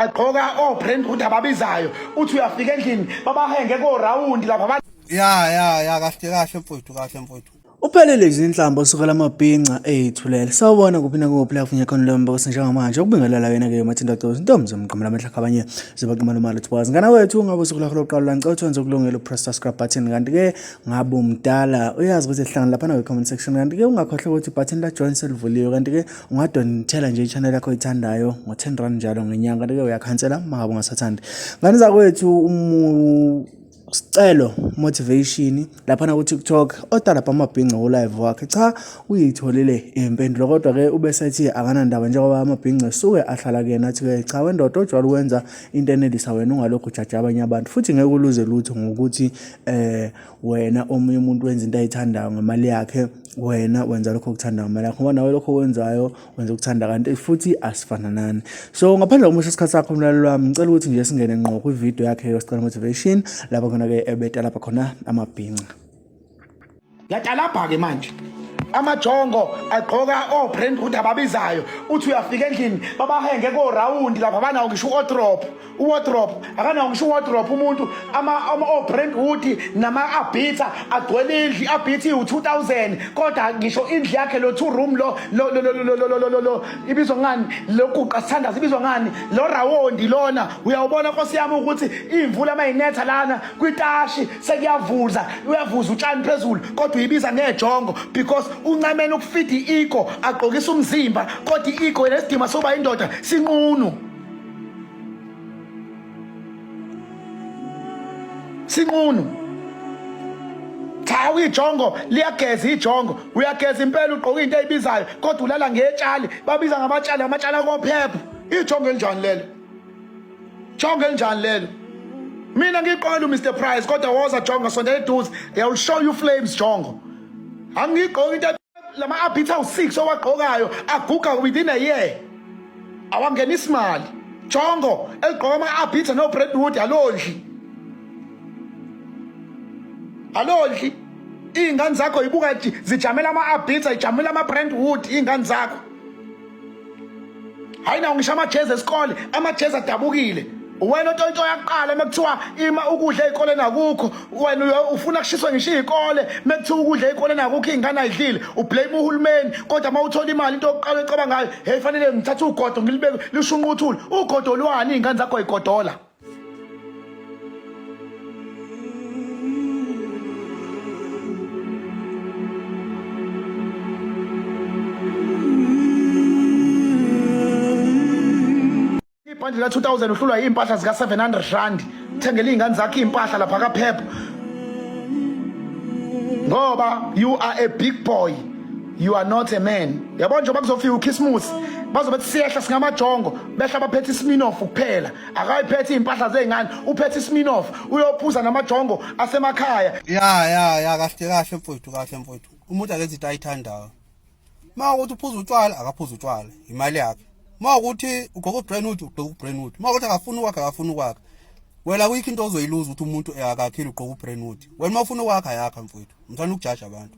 Agqoka o-brand ukuthi ababizayo, uthi uyafika endlini babahenge korawundi lapha. Ya ya ya, kahle kahle mfowethu, kahle mfowethu. Uphelele izinhlambo osukela amabhinca eyithulele. Sawubona kuphi nakuphi la kufunye khona lo mbokosi njengamanje. Ukubingelela wena ke Mathinda Gcozi ntombi zomqamela amehlo abanye zibaqamela imali uthwazi. Ngana wethu ngabe usuku lakho lokuqala la ngicela ukuthi ukulungela upress subscribe button kanti ke ngabe umdala uyazi ukuthi sihlangana lapha na comment section kanti ke ungakhohlwa ukuthi button la join selivuliwe kanti ke ungadonithela nje i-channel yakho oyithandayo ngo-10 rand njalo ngenyanga kanti ke uyakhansela uma ngabe ungasathandi. Ngane zakwethu Sicelo motivation laphana ku-TikTok otalabha amabhinca wo-live wakhe cha uyitholile impendulo kodwa ke ubesethi akanandaba njengoba amabhinca esuke ahlala kuyena athi ke cha wendoda ojwayele ukwenza into enelisa wena ungalokhu ujaja abanye abantu futhi ngeke uluze lutho ngokuthi eh wena omunye umuntu wenza into ayithandayo ngemali yakhe wena wenza lokho okuthandayo ngemali yakho ngoba nawe lokho okwenzayo wenza ukuthanda kanti futhi asifananani. So ngaphandle kokumosha isikhathi sakho mlaleli wami, ngicela ukuthi nje singene ngqo kwividiyo yakhe yoSicelo Motivation lapho khona-ke ebeta lapha khona amabhinca. Yatalabha-ke manje amajongo agqoka o-brand ukuthi ababizayo, uthi uyafika endlini babahenge korawundi lapha banawo ngisho u-wardrobe uwardrobe akanawo ngisho uwardrobe umuntu o-brentwood nama-abitha agcwele indlu i-abitha iwu-2000 kodwa ngisho indlu yakhe lo two room lo lo ibizwa ngani lo guqa sithandaza ibizwa ngani lo rawondi lona uyawubona nkosi yami ukuthi iy'mvula uma yinetha lana kwitashi sekuyavuza uyavuza utshani phezulu kodwa uyibiza ngejongo because uncamela ukufida i-ego agqokisa umzimba kodwa i-ego nesidima soba indoda sinqunu sinqunu. Cha, ijongo liyageza, ijongo uyageza impela, ugqoka into eyibizayo kodwa ulala ngetshali, babiza ngamatshali, amatshali akophepha. Ijongo elinjani lelo? Jongo elinjani lelo? Mina ngiqola uMr Price kodwa woza jongo, sondela eduze, they will show you flames. Jongo, angigqoki into lama abitha u6 owagqokayo aguga within a year, awangenisi imali. Jongo eligqoka ama-abitha no-Brentwood alondli, alondli iy'ngane zakho. Yibuka zijamela ama-abitha, ijamela ama-Brentwood iy'ngane zakho. Hayi, nawo ngisho amajezi esikole, amajezi adabukile. Wena otoyitoyi yaqala mekuthiwa ima ukudla ey'koleni akukho, wena ufuna kushiswe ngisho iy'kole. Mekuthiwa ukudla ey'koleni akukho, iy'ngane ayidlile, ublame uhulumeni. Kodwa uma uthola imali, into yokuqala ocabangayo, hey, fanele ngithathe ugodo ngilibeke lishunquthule. Ugodo lwani? Iy'ngane zakho yigodola. Ibhandi la 2000 uhlulwa impahla zika 700 rand, thengela izingane zakhe impahla lapha kaphepha ngoba you are a big boy, you are not a man. Yabo, njengoba kuzofika uChristmas bazobe siyehla singamajongo, behla baphethe iSmirnoff kuphela. Akayiphethe iy'mpahla zey'ngane, uphethe iSmirnoff, uyophuza namajongo asemakhaya. Ya ya ya, kahle kahle mfowethu, kahle mfowethu. Umuntu akenza into ayithandayo. Uma ukuthi uphuza utshwala, akaphuza utshwala, imali yakhe. Uma ukuthi ugqoka uBrentwood, ugqoka uBrentwood. Uma ukuthi akafuni ukwakha, akafuni ukwakha. Wena kuyikho into ozoyiluza ukuthi umuntu akakhile ugqoka uBrentwood. Wena uma ufuna ukwakha, yakha mfowethu. Mthanda ukujaja abantu.